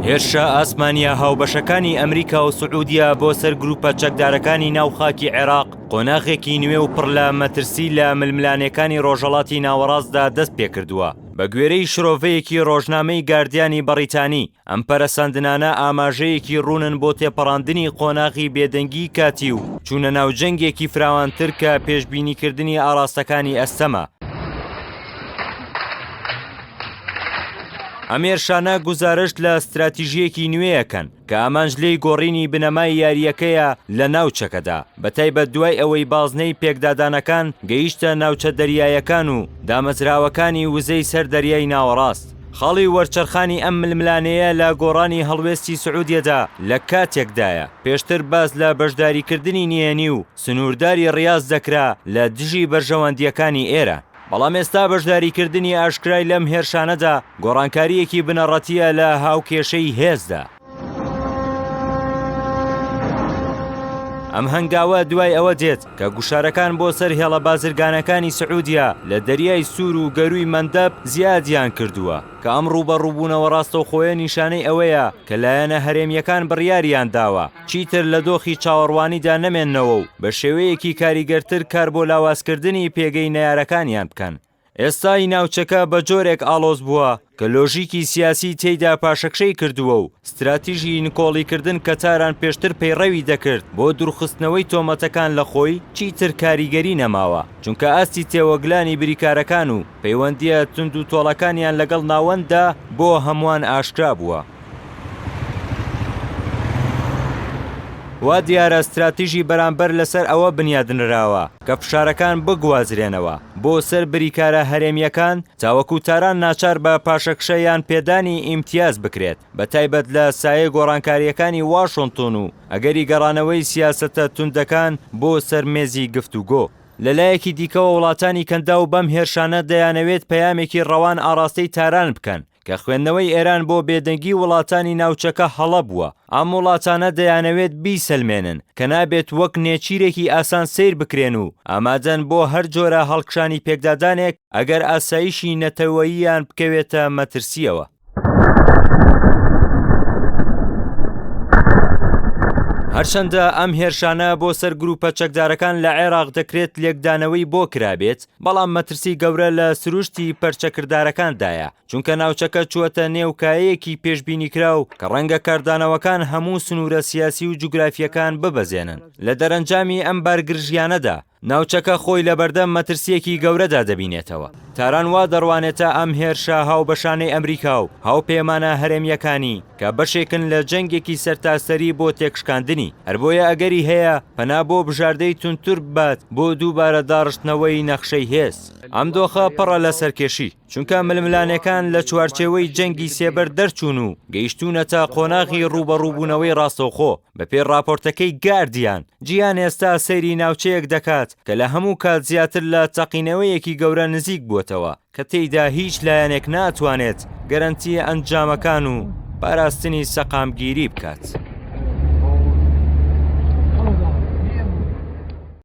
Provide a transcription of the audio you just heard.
هێرشە ئاسمانییە هاوبەشەکانی ئەمریکا و سعودیە بۆ سەر گروپە چەکدارەکانی ناو خاکی عێراق قۆناغێکی نوێ و پڕ لە مەترسی لە ململانێکانی ڕۆژهەڵاتی ناوەڕاستدا دەست پێکردووە. بە گوێرەی شرۆڤەیەکی ڕۆژنامەی گاردیانی بەڕیتانی، ئەم پەرەسەندنانە ئاماژەیەکی ڕوونن بۆ تێپەڕاندنی قۆناغی بێدەنگی کاتی و چوونە ناو جەنگێکی فراوانتر کە پێشبینیکردنی ئاڕاستەکانی ئەستەمە. ئەم هێرشانە گوزارشت لە ستراتیژییەکی نوێ ئەکەن کە ئامانج لێی گۆڕینی بنەمای یارییەکەیە لە ناوچەکەدا، بەتایبەت دوای ئەوەی بازنەی پێکدادانەکان گەیشتە ناوچە دەریایەکان و دامەزراوەکانی وزەی سەر دەریای ناوەڕاست. خاڵی وەرچەرخانی ئەم ململانێیە لە گۆڕانی هەڵوێستی سعودیەدا لە کاتێکدایە، پێشتر باس لە بەشداریکردنی نهێنی و سنوورداری ڕیاز دەکرا لە دژی بەرژەوەندییەکانی ئێران، بەڵام ئێستا بەشداریکردنی ئاشکرای لەم هێرشانەدا گۆڕانکارییەکی بنەڕەتییە لە هاوکێشەی هێزدا. ئەم هەنگاوە دوای ئەوە دێت کە گوشارەکان بۆ سەر هێڵە بازرگانەکانی سعودیە لە دەریای سوور و گەرووی مەندەب زیادیان کردووە، کە ئەم ڕووبەڕووبوونەوە ڕاستەوخۆیە نیشانەی ئەوەیە کە لایەنە هەرێمییەکان بڕیاریان داوە چیتر لە دۆخی چاوەڕوانیدا نەمێننەوە و بە شێوەیەکی کاریگەرتر کار بۆ لاوازکردنی پێگەی نەیارەکانیان بکەن. ئێستای ناوچەکە بە جۆرێک ئاڵۆز بووە کە لۆژیکی سیاسی تێیدا پاشەکشەی کردووە و ستراتیژی نکۆڵیکردن کە تاران پێشتر پەیڕەوی دەکرد بۆ دوورخستنەوەی تۆمەتەکان لە خۆی، چیتر کاریگەری نەماوە، چونکە ئاستی تێوەگلانی بریکارەکان و پەیوەندییە توندوتۆڵەکانیان لەگەڵ ناوەنددا بۆ هەمووان ئاشکرا بووە. وا دیارە ستراتیژی بەرامبەر لەسەر ئەوە بنیادنراوە کە فشارەکان بگوازرێنەوە بۆ سەر بریکارە هەرێمییەکان تاوەکو تاران ناچار بە پاشەکشە یان پێدانی ئیمتیاز بکرێت، بەتایبەت لە سایەی گۆڕانکارییەکانی واشنتۆن و ئەگەری گەڕانەوەی سیاسەتە توندەکان بۆ سەر مێزی گفتوگۆ. لەلایەکی دیکەوە وڵاتانی کەنداو بەم هێرشانە دەیانەوێت پەیامێکی ڕەوان ئاڕاستەی تاران بکەن کە خوێندنەوەی ئێران بۆ بێدەنگی وڵاتانی ناوچەکە هەڵە بووە، ئەم وڵاتانە دەیانەوێت بیسەلمێنن کە نابێت وەک نێچیرێکی ئاسان سەیر بکرێن و ئامادەن بۆ هەر جۆرە هەڵکشانی پێکدادانێک ئەگەر ئاسایشی نەتەوەییان بکەوێتە مەترسییەوە. هەرچەندە ئەم هێرشانە بۆ سەر گروپە چەکدارەکان لە عێراق دەکرێت لێکدانەوەی بۆ کرابێت، بەڵام مەترسی گەورە لە سروشتی پەرچەکردارەکاندایە، چونکە ناوچەکە چووەتە نێو کایەیەکی پێشبینیکراو کە ڕەنگە کاردانەوەکان هەموو سنوورە سیاسی و جوگرافییەکان ببەزێنن. لە دەرەنجامی ئەم بارگرژییانەدا، ناوچەکە خۆی لەبەردەم مەترسییەکی گەورەدا دەبینێتەوە. تاران وا دەڕوانێتە ئەم هێرشە هاوبەشانەی ئەمریکا و هاوپەیمانە هەرێمییەکانی کە بەشێکن لە جەنگێکی سەرتاسەری بۆ تێکشکاندنی، هەربۆیە ئەگەری هەیە پەنا بۆ بژاردەی توندتر ببات بۆ دووبارە داڕشتنەوەی نەخشەی هێز. ئەم دۆخە پڕە لە سەرکێشی. چونکە ململانێکان لە چوارچێوەی جەنگی سێبەر دەرچوون و گەیشتوونەتە قۆناغی ڕووبەڕووبوونەوەی ڕاستەوخۆ، بەپێی ڕاپۆرتەکەی گاردیان، جیهان ئێستا سەیری ناوچەیەک دەکات کە لە هەموو کات زیاتر لە تەقینەوەیەکی گەورە نزیک بووەتەوە، کە تێیدا هیچ لایەنێک ناتوانێت گەرەنتی ئەنجامەکان و پاراستنی سەقامگیری بکات.